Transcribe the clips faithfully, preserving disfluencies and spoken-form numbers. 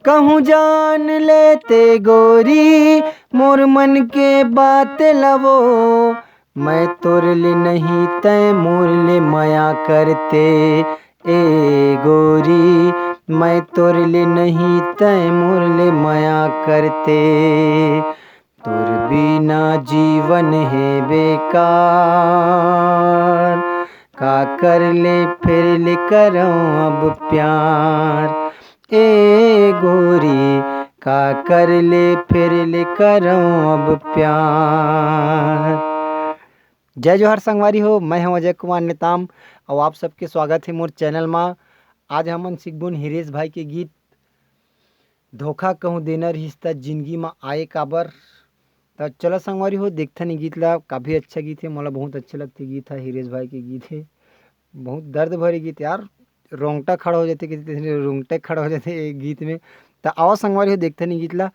कहूँ जान लेते गोरी मोर मन के बात लवो, मैं तोर ले नहीं तय मोर ले मया करते। ए गोरी, मैं तोर ले नहीं तय मोर ले मया करते। तोर बिना जीवन हे बेकार, का कर ले फिर ले करौं अब प्यार। ए गोरी, का कर ले फिर ले करौं अब प्यार। जय जोहार संगवारी हो, मैं हूं अजय कुमार नेताम और आप सबके स्वागत है मोर चैनल मा। आज हमन सिखबुन हिरेश भाई के गीत धोखा कहूँ देना रिहिस त जिनगी म आए काबर। त चलो संगवारी हो, देखथन ये गीत ला, काफी अच्छा गीत है, मोला बहुत अच्छा लगथे गीत ह, हिरेश भाई के गीत है, बहुत दर्द भरे गीत यार, रोंगटा खड़ा हो जाथे, किसी तरह रोंगटे खड़ा हो जाथे ये गीत में। त आवा संगवारी हो, देखथन ये गीत ला।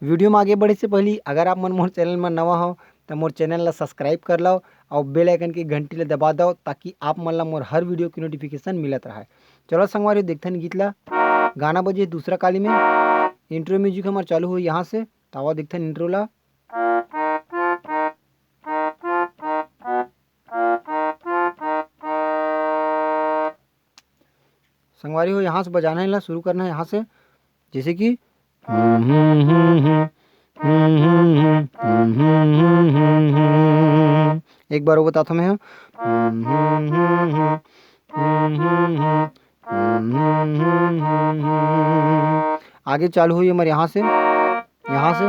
वीडियो में आगे बढ़े से पहले अगर आप मन मोर चैनल में नवा हो त मोर चैनल ला सब्सक्राइब कर लो और बेल आइकन की घंटी ला दबा दो, ताकि आप मन ला मोर हर वीडियो की नोटिफिकेशन मिलत रहे। चलो संगवारी हो, देखथन गीत ला। गाना बजे दूसरा काली में, इंट्रो म्यूजिक हमार चालू हो यहाँ से। त आवा देखथन इंट्रो ला। संगवारी हो, यहाँ से बजाना है ला, शुरू करना है यहाँ से, जैसे कि एक बार वो बताता हूँ मैं। आगे चालू हुई हमारे यहाँ से, यहाँ से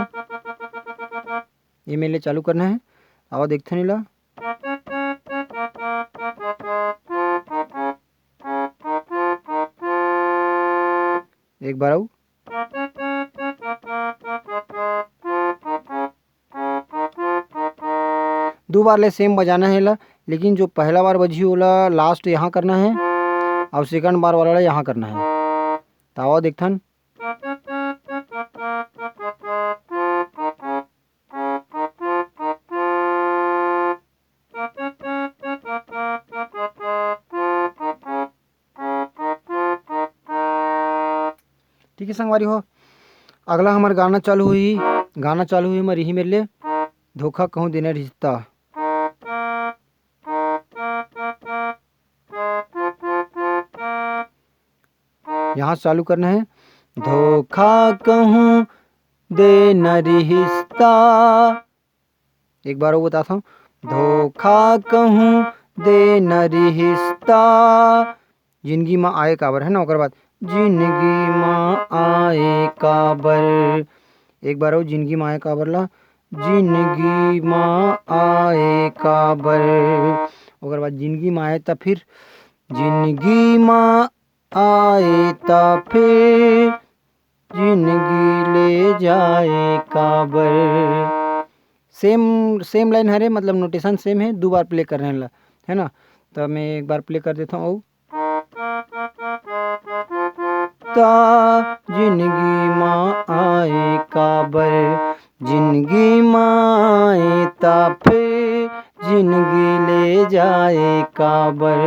ये मेले चालू करना है। आवा देखते नहीं ला। एक बार आऊ दो बार ले सेम बजाना है ला, लेकिन जो पहला बार बजी ओला लास्ट यहाँ करना है और सेकंड बार वाला ला यहाँ करना है। त आवा देखथन। ठीक है संगवारी हो, अगला हमार गाना चालू हुई, गाना चालू हुई हमार यही मेले धोखा कहूँ देना रिश्ता। यहाँ चालू करना है। धोखा कहूँ देना रिश्ता। एक बार वो बताता हूँ। धोखा कहूँ देना रिश्ता, जिंदगी में आए काबर, है ना। ओकर बाद जिंदगी में आए काबर, एक बार वो जिंदगी में आए काबर ला, जिंदगी में आए काबर। ओकर बाद जिंदगी में आए त फिर जिंदगी में आए त फिर जिंदगी ले जाए काबर। सेम सेम लाइन हरे, मतलब नोटेशन सेम है, दो बार प्ले करने ला, है ना। तो मैं एक बार प्ले कर देता हूँ। त जिंदगी मा आए काबर, जिंदगी मा आए त फिर जिंदगी ले जाए काबर।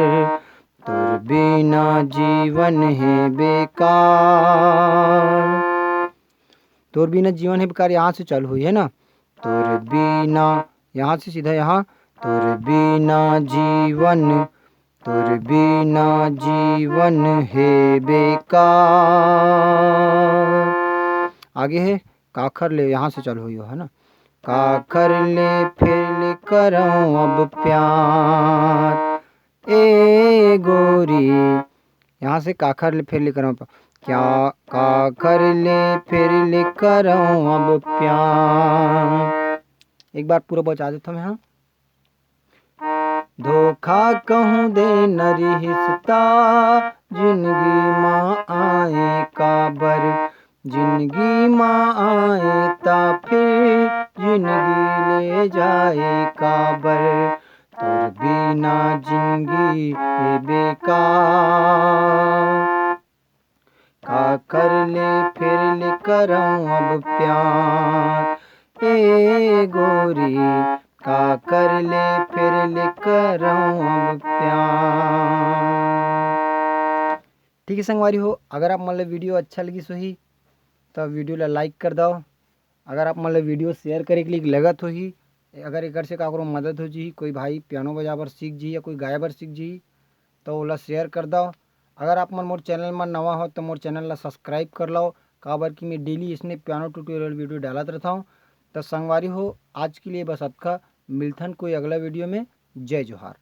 तोर बिना जीवन हे बेकार। तोर बिना जीवन हे बेकार, यहाँ से चालू हुई है ना। तोर बिना, यहाँ से सीधा यहाँ। तोर बिना जीवन, तोर बिना जीवन हे बेकार। आगे है काखर ले, यहाँ से चालू हुई है ना। काखर ले फिर ले करौं अब प्यार, ए गोरी। यहाँ से काखर ले फिर ले करौं प-, क्या काखर ले फिर ले करौं अब प्यार। एक बार पूरा बजा देता हूँ मैं, हाँ। धोखा कहूँ देना रिहिस त जिंदगी मा आए काबर, जिंदगी मा आए त फिर जिंदगी ले जाए काबर। तोर बिना जिंदगी हे बेकार। काखर ले फिर ले करौं अब प्यार, ए गोरी, काखर ले फिर ले करौं अब प्यार। ठीक है संगवारी हो, अगर आप मन ला वीडियो अच्छा लगिस होही त video ला like कर दव। अगर आप मन ला video share करे के लिए लगत होही, अगर एकर से काकरो मदद हो जही, कोई भाई piano बजाए बर सीख जही या कोई गाए बर सीख जही, तो ओला share कर दव। अगर आप मन मोर channel म नवा हो तो मोर channel ला subscribe कर लव, काबर कि मैं daily इसने piano tutorial video डालत रहता हूँ। तो संगवारी हो, आज के लिए बस अतका। मिलथन कोई अगला video में। जय जोहार।